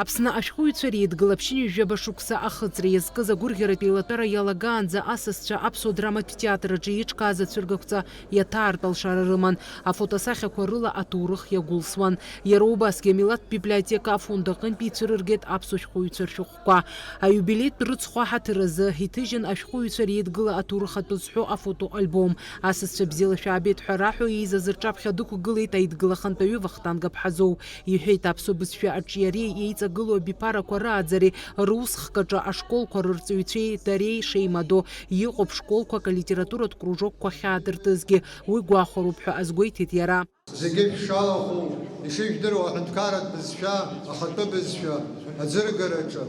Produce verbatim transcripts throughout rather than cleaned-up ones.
Аԥсны ашәҟәыҩҩцәа реидгыла ԥшьынҩажәаба шықәса ахыҵра иазкыз агәырӷьаратә еилатәара иалагаанӡа асасцәа аԥсуа драматә театр аҿы еиҿкааз ацәыргақәҵа иаҭаартә алшара рыман, афотосахьақәа рыла аҭоурых иагәылсуан. Иара убасгьы амилаҭтә библиотека афонд аҟынтә ицәырыргеит аԥсуа шәҟәыҩҩцәа ршәҟәқәа. Аиубилеитә рыцхә аҳаҭыр азы иҭыжьын ашәҟәыҩҩцәа реидгыла аҭоурых атәы зҳәо афотоальбом. Асасцәа бзиала шәаабеит ҳәа раҳәо еизаз рҿаԥхьа дықәгылеит аидгыла ахантәаҩы Вахтанг Аԥҳазоу. Иҳәеит, аԥсуа бызшәа аҿиареи еиҵагылоу абиԥарақәа рааӡареи русхк аҿы ашколқәа рырҵаҩцәеи дареи шеимадоу, иҟоуп школқәак алитературатә кружокқәа ахьаадыртызгьы, уи гәахәароуп ҳәа азгәеиҭеит иара. Зегьы шәшалахәу, ишыжәдыруа, аҳәынҭқарратә бызшәа, ахатәы бызшәа аӡыргараҿы,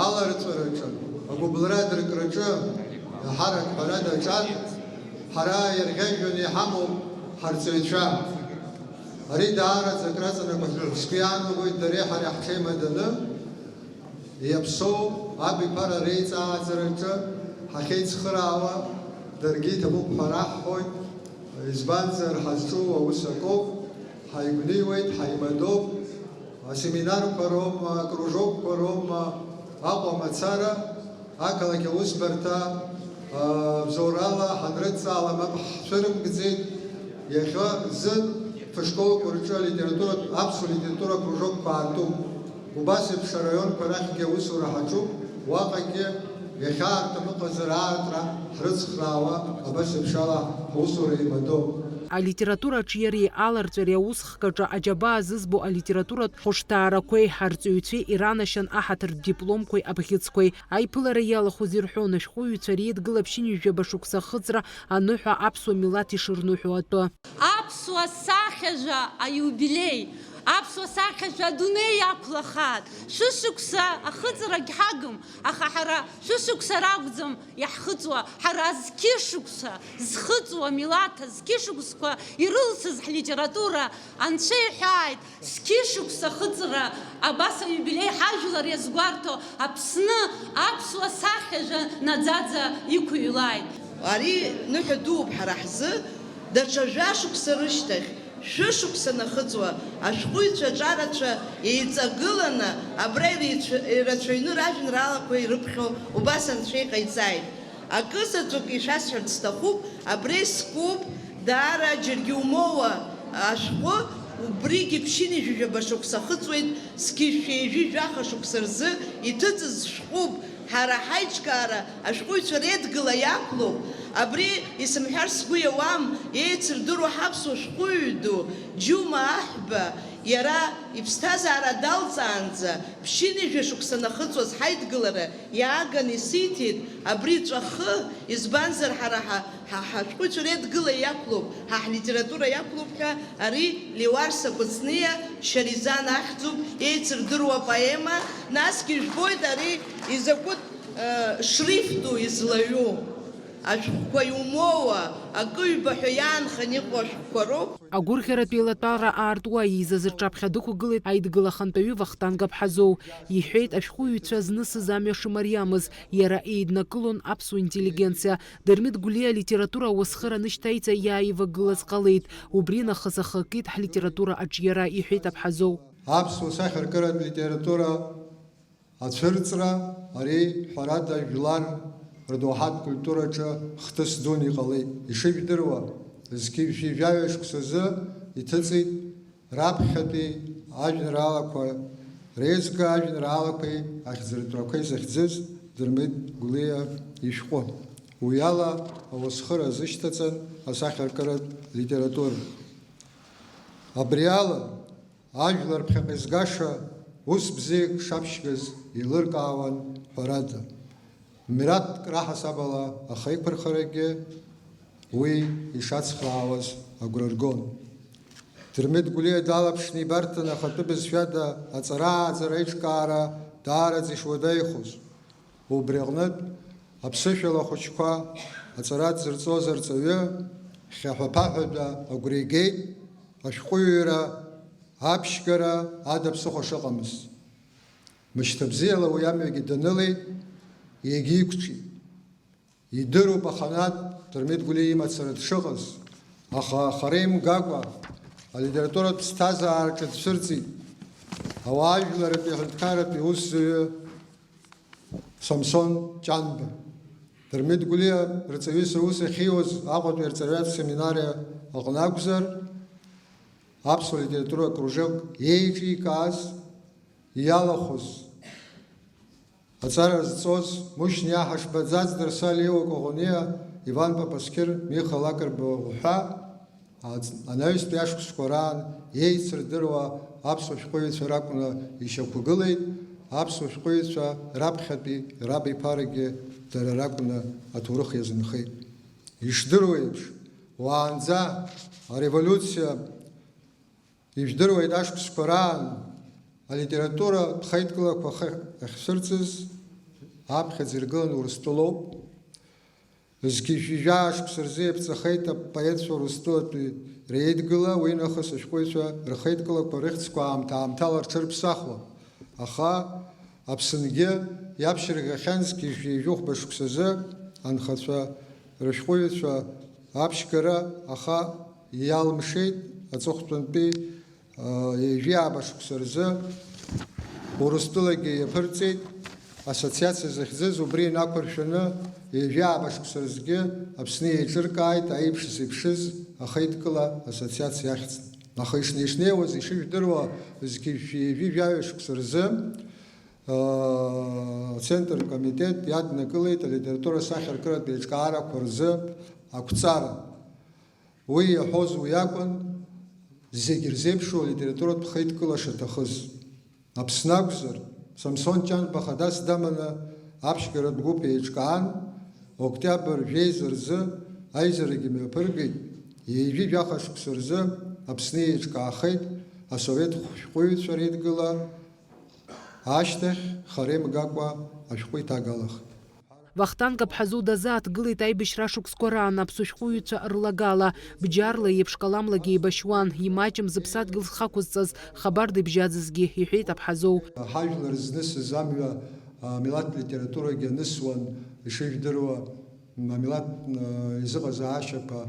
аларҵәараҿы, агәыбылра адыркраҿы ҳарак ҳәара даҿан, ҳара иарӷьажәҩаны иҳамоуп ҳарҵаҩцәа. Ари даараӡа акраҵанакуа ҳәа сгәы иаанагоит, дареи ҳареи ҳҽеимаданы, иаԥсоу абиԥара реиҵааӡараҿы ҳахьеицхыраауа, даргьы иҭабуп ҳәа раҳҳәоит, избанзар, ҳазҿу аус акоуп, ҳаигәныҩуеит, ҳаимадоуп, асеминарқәа роума, акружокқәа роума, Аҟәа мацара, ақалақь аусбарҭа, аа, бзоурала ҳанрыдҵаала мап ҳцәырымкӡеит. Иахьа зын фышколқәа рҿы алитературатә, аԥсуа литература кружокқәа аартуп. Убас еиԥш араионқәа рахьгьы аусура ҳаҿуп, уаҟагьы иахьаартым ыҟазар аартра ҳрыцхраауа, абас еиԥш ала ҳусура еимадоуп. Алитература аҿиареи аларҵәареи аусхк аҿы аџьабаа зызбо алитературатә хәышҭаарақәеи ҳарҵаҩцәеи иранашьан аҳаҭыртә дипломқәеи абӷьыцқәеи. Аиԥылара иалахәыз ирҳәон, ашәҟәыҩҩцәа реидгыла ԥшьынҩажәаба шықәса ахыҵра аныҳәа аԥсуа милаҭ ишырныҳәо атәы. Аԥсуа сахьажәа аиубилеи, аԥсуа сахьажәа адунеи иақәлахааит. Шәышықәса ахыҵрагь ҳагым, аха ҳара шәышықәса ракәӡам иаҳхыҵуа, ҳара зқьышықәса зхыҵуа, милаҭ азқьышықәсқәа ирылсыз ҳлитература анцәа иҳәааит. Зқьышықәса ахыҵра, абас аиубилеи ҳажәлар иазгәарҭо Аԥсны аԥсуа сахьажәа наӡаӡа иқәыҩлааит. Ари ныҳәа дууп ҳара ҳзы, даҽа жәашықәса рышьҭахь, шәышықәса нахыҵуа ашәҟәыҩҩцәа аҿарацәа еиҵагыланы абра иреицәа-, ирацәаҩны ражәеинраалақәа ирыԥхьо убас анцәа иҟаиҵааит. Акы заҵәык ишәасҳәарц сҭахуп, абри скуп, даара џьаргьы умоуа ашәҟәы, убригьы ԥшьынҩажәижәаба шықәса ахыҵуеит, зқьи жәшәи ҩажәи жәаха шықәса рзы иҭыҵыз шәҟәуп, ҳара ҳаиҿкаара ашәҟәыҩҩцәа реидгыла иақәлоуп. Абри исымҳәар сгәы иауам, еицырдыруа ҳаԥсуа шәҟәыҩҩы ду, Џьума Аҳәба, иара иԥсҭазаара далҵаанӡа ԥшьынҩажәа шықәса нахыҵуаз ҳаидгылара иааганы исиҭеит абри ҵәахы, избанзар, ҳара ҳа, ҳа, ҳашәҟәыҩҩцәа реидгыла иақәлоуп, ҳа ҳлитература иақәлоуп ҳәа, ари Леуарса Кәыҵниа Шьаризан ахьӡуп, еицырдыруа поема, насгьы ижәбоит ари изакәытә, э, шрифту излаҩу. Ашәҟәқәа иумоуа, акы-ҩба ҳәа иаанхан иҟоу ашәҟәқәа роуп. Агәырӷьаратә еилатәара аартуа еизаз рҿаԥхьа дықәгылеит аидгыла ахантәаҩы Вахтанг Аԥҳазоу. Иҳәеит, ашәҟәыҩҩцәа знысыз амҩа шымариамыз, иара еиднакылон аԥсуа интеллигенциа. Дырмит Гәлиа алитература ауасхыр анышьҭаиҵа иааивагылаз ҟалеит. Убри нахыс ахы акит ҳлитература аҿиара, иҳәеит Аԥҳазоу. Аԥсуа сахьаркыратә литература ацәырҵра, ари, ҳәарада, жәлар рдоуҳатә культураҿы хҭыс дуны иҟалеит. Ишыжәдыруа, зқьи жәшәи жәаҩа шықәсазы иҭыҵит раԥхьатәи ажәеинраалақәа реизга, ажәеинраалақәеи ахьӡыртәрақәеи захьӡыз Дырмит Гәлиа ишәҟәы. Уи ала ауасхыр азышьҭаҵан асахьаркыратә литература. Абри ала, ажәлар ԥхьаҟа изгаша ус бзиак шаԥшьгаз еилыркаауан, ҳәарада. Мираҭк раҳасабала ахеиқәырхарагьы уи ишацхраауаз агәра ргон. Дырмит Гәлиа далаԥшны ибарҭан ахатәы бызшәада аҵара-ааӡара аиҿкаара даараӡа ишуадаҩхоз. Убри аҟнытә, аԥсышәала ахәыҷқәа аҵара дзырҵоз арҵаҩы хьаҳәа-ԥаҳәада агәра игеит, ашәҟәыҩҩра аԥшьгара ада ԥсыхәа шыҟамыз. Мышьҭабзиала уи амҩагьы данылеит, иагьиқәҿиеит. Идыруп аханатә Дырмит Гәлиа имацара дшыҟаз, аха хара имгакәа алитературатә ԥсҭазаараҿы дцәырҵит. Ауаажәларратәи аҳәынҭқарратәи усзуҩы Самсон Ҷанба, Дырмит Гәлиа рҵаҩыс аус ахьиуаз Аҟәатәи арҵаҩратә семинариа аҟны акәзар, аԥсуа литература акружок еиҿикааз, иалахәыз, аҵара зҵоз Мушьни Аҳашба, Ӡаӡ Дарсалиеи Коӷониа, Иван Папасқьыр, Миха Лакрба уҳәа, анаҩстәи ашықәсқәа раан еицырдыруа аԥсуа шәҟәыҩҩцәа ракәны ишьақәгылеит, аԥсуа шәҟәыҩҩцәа раԥхьатәи рабиԥарагьы дара ракәны аҭоурых иазынхеит. Ишдыру еиԥш, уаанӡа ареволиуциа ижәдыруеит ашықәсқәа раан алитература ԥхеидкылақәа ахы-, ахьцәырҵыз аԥхьаӡа иргылан Урыстәылоуп. Зқьи жәаҩа шықәса рзы иаԥҵахеит апоетцәа Урыстәылатәи реидгыла, уи нахыс ашәҟәыҩҩцәа рхеидкылақәа рыхьӡқәа аамҭа-аамҭала рҽырԥсахуан. Аха Аԥсынгьы иаԥшьыргахьан зқьи жәшәи жәохәба шықәсазы анхацәа рышәҟәыҩҩцәа аԥшьгара, аха иалымшеит аҵыхәтәантәи, ҩажәи ааба шықәса рзы Урыстәылагьы иаԥырҵеит ассоциациа захьӡыз, убри инақәыршәаны ҩажәи ааба шықәса рзгьы Аԥсны еиҿыркааит аиԥш зеиԥшыз ахеидкыла ассоциациа ахьӡ. Аха ишнеи-шнеиуаз ишыжәдыруа, зқьи жәшәи ҩажәи жәаҩа шықәса рзы Ацентртә комитет иаднакылеит алитература сахьаркыратә еиҿкаарақәа рзы ақәҵара. Уи иаҳәоз уи акәын, зегь рзеиԥшу алитературатә хеидкыла шаҭахыз. Аԥсны акәзар, Самсон Ҷанба хадас даманы аԥшьгаратә гәыԥ еиҿкаан, октиабр жәеиза рзы аизарагьы мҩаԥыргеит, ҩажәи жәаха шықәса рзы Аԥсны еиҿкаахеит асовет шәҟәыҩҩцәа реидгыла, Ашьҭахь, хара имгакәа, ашәҟәы иҭагалахт. Вахтанг Аԥҳазоу дазааҭгылеит аибашьра ашықәсқәа раан аԥсуа шәҟәыҩҩцәа рлагала. Бџьарла иеиԥш каламлагьы еибашьуан, имаҷым зыԥсадгьыл зхақәызҵаз, хабар дыбжьаӡызгьы, иҳәеит Аԥҳазоу. Ҳажәлар знысыз амҩа, а, милаҭ литературагьы анысуан, ишыжәдыруа, амилаҭ, а, изыҟазаашьақәа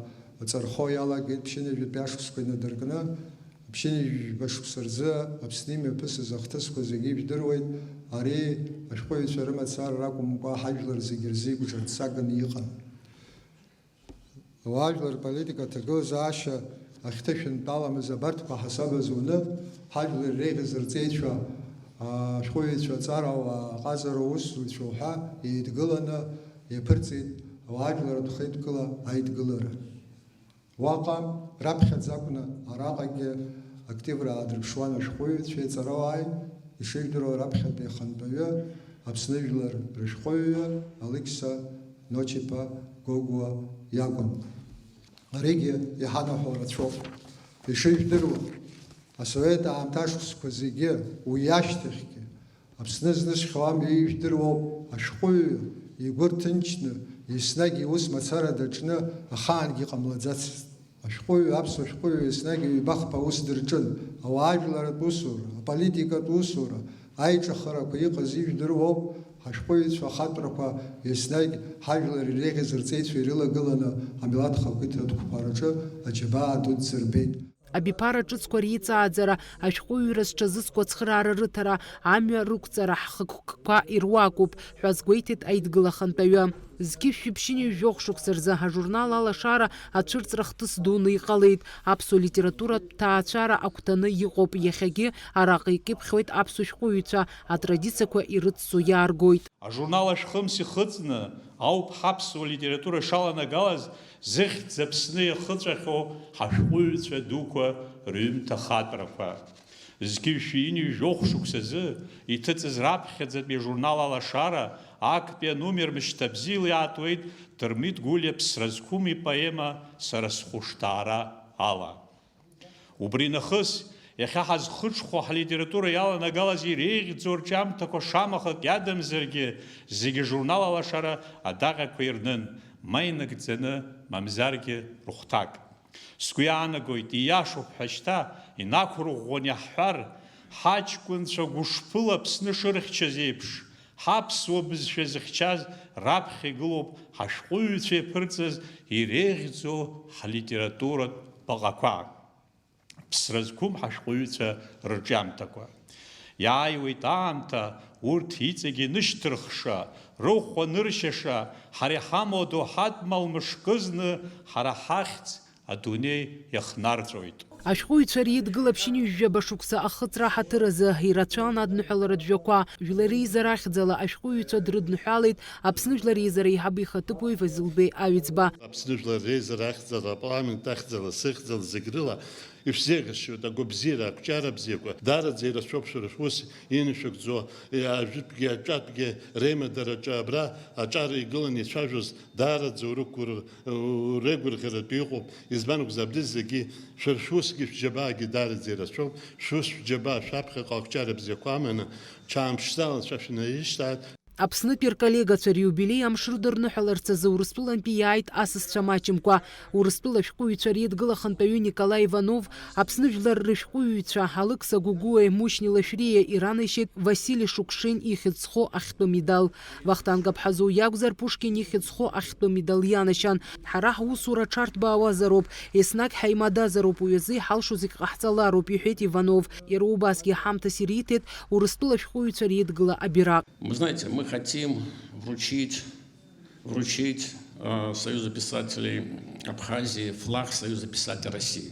ҵархо иалагеит ԥшьынҩажәатәи ашықәсқәа инадыркны. Ԥшьынҩажәба шықәса рзы Аԥсны имҩаԥысыз ахҭысқәа зегьы ижәдыруеит, ари ашәҟәыҩҩцәа рымацара ракәымкәа, ҳажәлар зегьы рзы игәыҿырԥсаганы иҟан. Ауаажәлар рполитика аҭагылазаашьа ахьҭышәынтәаламыз абарҭқәа ҳасаб азуны, ҳажәлар иреиӷьыз рҵеицәа, ашәҟәыҩҩцәа, аҵарауаа, аҟазара усзуҩцәа уҳәа еидгыланы иаԥырҵеит ауаажәларратә хеидкыла аидгылара. Уаҟа раԥхьаӡа акәны араҟагьы активра аадырԥшуан ашәҟәыҩҩцәеи аҵарауааи, ишыжәдыруа раԥхьатәи ахантәаҩы, Аԥсны жәлар рышәҟәыҩҩы Алықьса Ночиԥа Гогәуа иакәын. Аригьы иҳанаҳәо рацәоуп. Ишыжәдыруа, асовет аамҭа ашықәсқәа зегьы, уи ашьҭахьгьы, Аԥсны знысхьоу амҩа ижәдыруоуп, ашәҟәыҩҩы игәы рҭынчны, еснагь иус мацара даҿны ахаангьы иҟамлаӡацызт. Ашәҟәыҩҩы, аԥсуа шәҟәыҩҩы еснагь ҩба-хԥа аус дырҿын, ауаажәларратә усура, аполитикатә усура, аиҿахарақәа иҟаз ижәдыруоуп, ҳашәҟәыҩҩцәа ахатәрақәа еснагь ҳажәлар иреиӷьыз рҵеицәа ирылагыланы амилаҭ хақәиҭратә қәԥараҿы аџьабаа дуӡӡа рбеит. Абиԥара ҿыцқәа реиҵааӡара, ашәҟәыҩҩра зҽазызкуа ацхыраара рыҭара, амҩа рықәҵара ҳхықәкқәа ируакуп, ҳәа азгәеиҭеит аидгыла ахантәаҩы. Зқьышәи ԥшьынҩажәи жәохә шықәса рзы ажурнал Алашара ацәырҵра хҭыс дуны иҟалеит. Аԥсуа литературатә ҭаацәара агәҭаны иҟоуп иахьагьы, араҟа икьыԥхьуеит аԥсуа шәҟәыҩҩцәа, атрадициақәа ирыцу иааргоит. Ажурнал ашәхымс ихыҵны ауп ҳаԥсуа литература шаланагалаз зыхьӡ Аԥсны иахыҵәахьоу ҳашәҟәыҩҩцәа дуқәа рҩымҭа хатрақәа. Зқьышәи ҩынҩажәи жәохә шықәсазы иҭыҵыз раԥхьаӡатәи ажурнал Алашара актәи аномер мышьҭабзиала иаатуеит Дырмит Гәлиа Ԥсра зқәым ипоема Сара схәышҭаара ала. Убри нахыс, иахьа ҳазхыҽхәо ҳлитература иаланагалаз иреиӷьӡоу рҿиамҭақәа шамахак иадамзаргьы, зегьы ажурнал Алашара адаҟьақәа ирнын, ма инагӡаны, мамзаргьы рыхәҭак. Сгәы иаанагоит, ииашоуп ҳәа шьҭа инақәырӷәӷәан иаҳҳәар, ҳаҷкәынцәа гәышԥыла Аԥсны шырхьчаз еиԥш, ҳаԥсуа бызшәа зыхьчаз раԥхьа игылоуп ҳашәҟәыҩҩцәа иаԥырҵаз иреиӷьӡоу ҳлитературатә баҟақәа. Ԥсра зқәым ҳашәҟәыҩҩцәа рырҿиамҭақәа. Иааиуеит аамҭа, урҭ иҵегьы нышьҭырхша, рыхә аныршьаша, ҳара иҳамоу адоуҳатә мал мышкызны ҳара ҳахьӡ адунеи иахнарҵәоит. Ашәҟәыҩҩцәа реидгыла ԥшьынҩажәаба шықәса ахыҵра аҳаҭыр азы ирацәан адныҳәаларатә жәақәа. Жәлар реизара ахьӡала ашәҟәыҩҩцәа дрыдныҳәалеит Аԥсны Жәлар Реизара аиҳабы ихаҭыԥуаҩ Вазилбеи Аҩӡба. Аԥсны Жәлар Реизара ахьӡала, апарламент ахьӡала, сыхьӡала зегь рыла ишәзеиӷьасшьоит агәабзиара, ақәҿиара бзиақәа. Даараӡа ирацәоуп шәара шәус инышәыгӡо, ажәытәгьы аҿатәгьы реимадараҿы абра аҿар игыланы ицәажәоз даараӡа урықәгәыр-, уреигәырӷьаратәы иҟоуп. Избан акәзар, абри зегьы шәара шәусгьы шәџьабаагьы даараӡа ирацәоуп. Шәус шәџьабаа шәаԥхьаҟа ақәҿиара бзиақәа аманы, ҽаамԥшӡала анцәа шәнаишьҭааит. Аԥснытәи рколлегацәа риубилеи амш рыдырныҳәаларц азы Урыстәылантәи иааит асасцәа маҷымкәа. Урыстәыла ашәҟәыҩҩцәа реидгыла ахантәаҩы Николаи Иванов, Аԥсны жәлар рышәҟәыҩҩцәа Алықьса Гогәуеи Мушьни Лашәриеи иранашьеит Васили Шукшин ихьӡ зхоу ахьтәы медал. Вахтанг Аԥҳазоу иакәзар, Пушкин ихьӡ зхоу ахьтәы медал ианашьан. Ҳара ҳусура аҽарҭбаауазароуп, еснагь ҳаимадазароуп, уи азы иҳалшо зегь ҟаҳҵалароуп, иҳәеит Иванов. Иара убасгьы ҳамҭас ириҭеит Урыстәыла ашәҟәыҩҩцәа реидгыла абираҟ. Вы знаете, мы хотим вручить, вручить э, Союзу писателей Абхазии флаг Союза писателей России,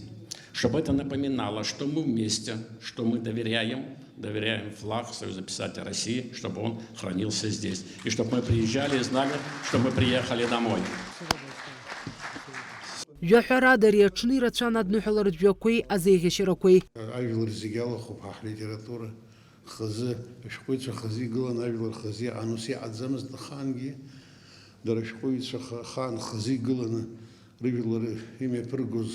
чтобы это напоминало, что мы вместе, что мы доверяем, доверяем флаг Союза писателей России, чтобы он хранился здесь. И чтобы мы приезжали и знали, что мы приехали домой. Жәаҳәарада, ари аҽны ирацәан адныҳәаларатә жәақәеи азеиӷьашьарақәеи. Ажәлар зегьы алахәуп ҳа ҳлитература хазы, ашәҟәыҩҩцәа хазы игылан, ажәлар хазы иҟан, ус иҟаӡамызт ахаангьы. Дара ашәҟәыҩҩцәа ха-, ахаан хазы игыланы рыжәлар имҩаԥыргоз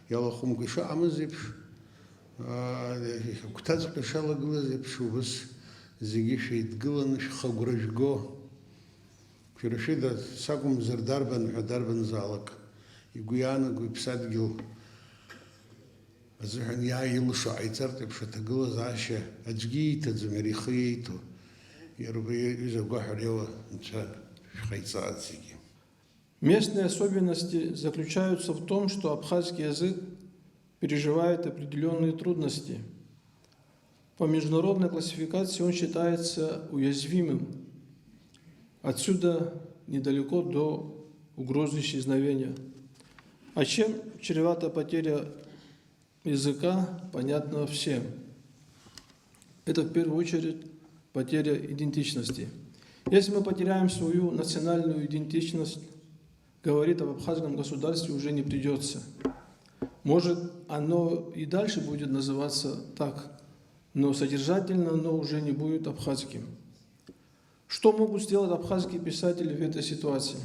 иалахәымкәа ишыҟамыз еиԥш, аа, агәҭаҵәҟьа ишалагылаз еиԥш, убыс зегьы шәеидгыланы шәхы агәра жәго. Шәара шәыда сакәымзар, дарбан ҳәа, дарбанзаалак игәы иаанаго иԥсадгьыл азыҳәан иааилышо ҟаиҵартә еиԥш аҭагылазаашьа аӡәгьы ииҭаӡом, иара ихы иеиҭо. Иара убри ҩыза агәаҳәара иоуа Анцәа шәҟаиҵааит зегьы. Местные особенности заключаются в том, что абхазский язык переживает определённые трудности. По международной классификации он считается уязвимым. Отсюда недалеко до угрозы исчезновения. А чем чревата потеря языка, понятно всем. Это в первую очередь потеря идентичности. Если мы потеряем свою национальную идентичность, говорить об абхазском государстве уже не придётся. Может, оно и дальше будет называться так, но содержательно оно уже не будет абхазским. Что могут сделать абхазские писатели в этой ситуации?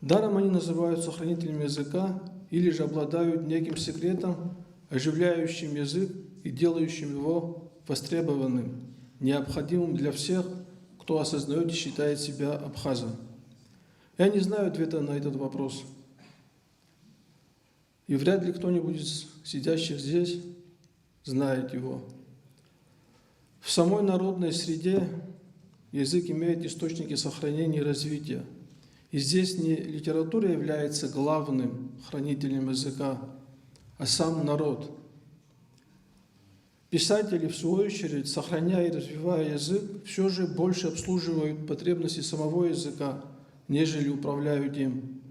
Даром они называются хранителями языка или же обладают неким секретом, оживляющим язык и делающим его востребованным, необходимым для всех, кто осознаёт и считает себя абхазом. Я не знаю ответа на этот вопрос. И вряд ли кто-нибудь из сидящих здесь знает его. В самой народной среде язык имеет источники сохранения и развития. И здесь не литература является главным хранителем языка, а сам народ. Писатели, в свою очередь, сохраняя и развивая язык, всё же больше обслуживают потребности самого языка, нежели управляют им.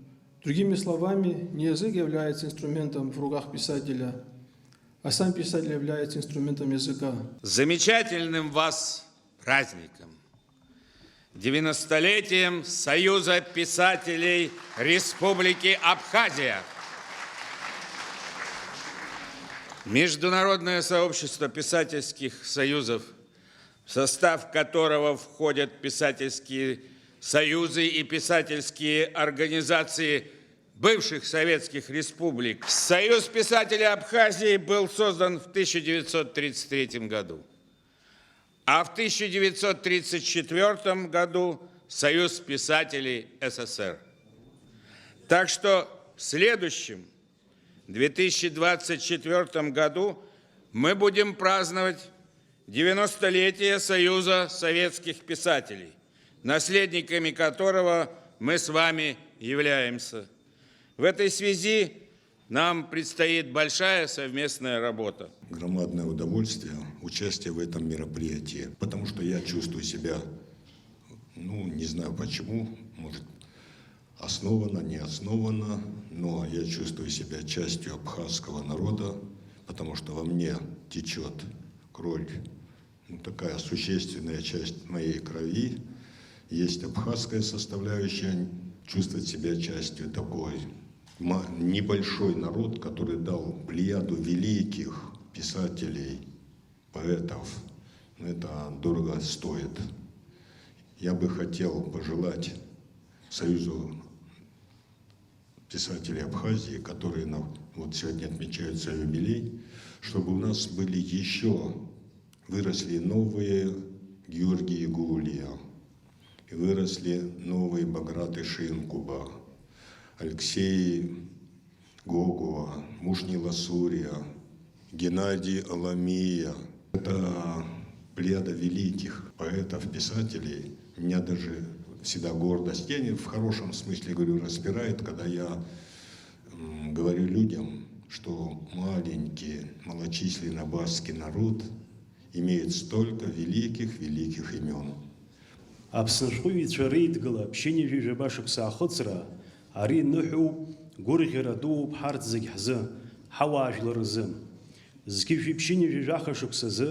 Другими словами, не язык является инструментом в руках писателя, а сам писатель является инструментом языка. С замечательным вас праздником! Девяностолетием Союза писателей Республики Абхазия! Международное сообщество писательских союзов, в состав которого входят писательские союзы и писательские организации бывших советских республик. Союз писателей Абхазии был создан в тысяча девятьсот тридцать третьем году, а в тысяча девятьсот тридцать четвёртом году Союз писателей С С С Р. Так что в следующем, две тысячи двадцать четвёртом году, мы будем праздновать девяностолетие Союза советских писателей, наследниками которого мы с вами являемся. В этой связи Нам предстоит большая совместная работа. Громадное удовольствие участие в этом мероприятии, потому что я чувствую себя, ну, не знаю почему, может, основано, не основано, но я чувствую себя частью абхазского народа, потому что во мне течет кровь, ну, такая существенная часть моей крови. Есть абхазская составляющая, чувствовать себя частью такой ма- небольшой народ, который дал плеяду великих писателей, поэтов. Но это дорого стоит. Я бы хотел пожелать Союзу писателей Абхазии, которые на- вот сегодня отмечают свой юбилей, чтобы у нас были еще, выросли новые Георгии Гулия, и выросли новые Баграты Шинкуба, Алексей Гогуа, Мушни Ласурия, Геннадий Аламия. Это плеяда великих поэтов, писателей. Меня даже всегда гордость, я не в хорошем смысле говорю, распирает, когда я м, говорю людям, что маленький, малочисленный абхазский народ имеет столько великих, великих имен. Аԥсны ашәҟәыҩҩцәа реидгыла ԥшьынҩажәи жәаба шықәса ахыҵра, ари ныҳәоуп, гәырӷьара дууп ҳарҭ зегь ҳзы, ҳауаажәлар рзы. Зқьи жәшәи ԥшьынҩажәи жәаха шықәсазы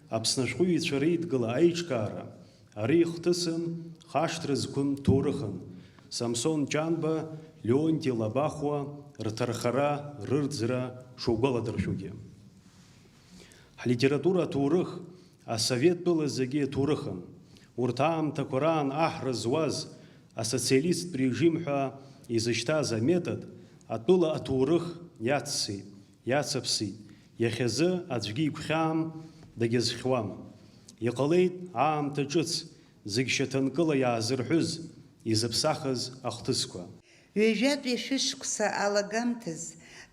Аԥсны ашәҟәыҩҩцәа реидгыла аиҿкаара, ари ихҭысын хашҭра зқәым ҭоурыхын, Самсон Ҷанба, Леонти Лабахәуа рҭархара, рырӡра шугәаладыршәогьы. Ҳлитература аҭоурых асовет тәыла зегьы иаҭоурыхын. Урҭ аамҭақәа раан аҳра зуаз асоциалисттә режим ҳәа изышьҭаз аметод атәыла аҭоурых иаццеит, иацаԥсит, иахьазы аӡәгьы игәхьаам, дагьазхьуам. Иҟалеит аамҭа ҿыц, зегь шьаҭанкыла иаазырҳәыз, изыԥсахыз ахҭысқәа. Ҩажәатәи ашәышықәса алагамҭаз,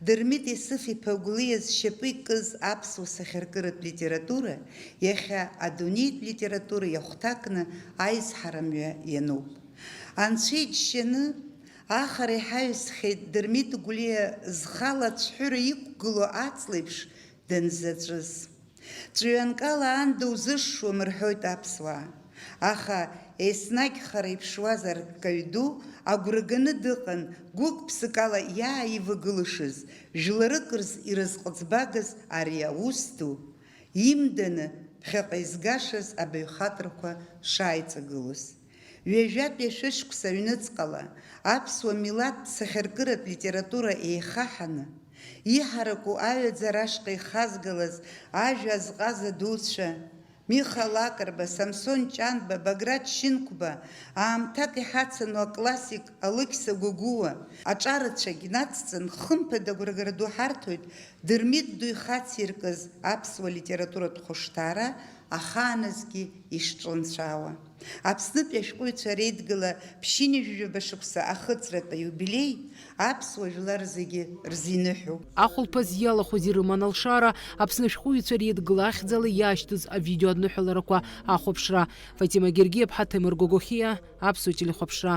Дырмит Есыф-иԥа Гәлиа зшьапы икыз аԥсуа сахьаркыратә литература иахьа адунеитә литература иахәҭакны аизҳара мҩа иануп. Анцәа иџьшьаны, ахара иҳаҩсхьеит Дырмит Гәлиа зхала ацәҳәыра иқәгылоу аҵлеиԥш данзаҵәыз. Ҵәҩанкала аанда узышшуам рҳәоит аԥсуаа. Аха еснагь хара иԥшуаз арккаҩ ду агәра ганы дыҟан гәык-ԥсыкала иааивагылашаз, жәларык рзы ирызҟыӡбагаз ари аус ду, имданы ԥхьаҟа изгашаз абаҩхатәрақәа шааиҵагылоз. Ҩажәатәи ашәышықәса аҩныҵҟала аԥсуа милаҭтә сахьаркыратә литература еихаҳаны, иҳараку аҩаӡара ашҟа ихазгалаз ажәа азҟаза дуцәа, Миха Лакрба, Самсон Ҷанба, Баграт Шьынқәба, аамҭак иҳацану аклассик Алықьса Гәыгәуа, аҿарацәагь нацҵан, хымԥада агәрагара ду ҳарҭоит Дырмит ду ихациркыз аԥсуа литературатә хәышҭаара ахааназгьы ишҿланцәаауа. Аԥснытәи ашәҟәыҩҩцәа реидгыла ԥшьынҩажәижәаба шықәса ахыҵратә аиубилеи аԥсуа жәлар зегьы рзы иныҳәоуп. Ахәылԥаз иалахәыз ирыман алшара, Аԥсны ашәҟәыҩҩцәа реидгыла ахьӡала иашьҭыз авидео адныҳәаларақәа ахәаԥшра. Фатима Гергиаԥҳа, Ҭемыр Гогохиа, Аԥсуа телехәаԥшра.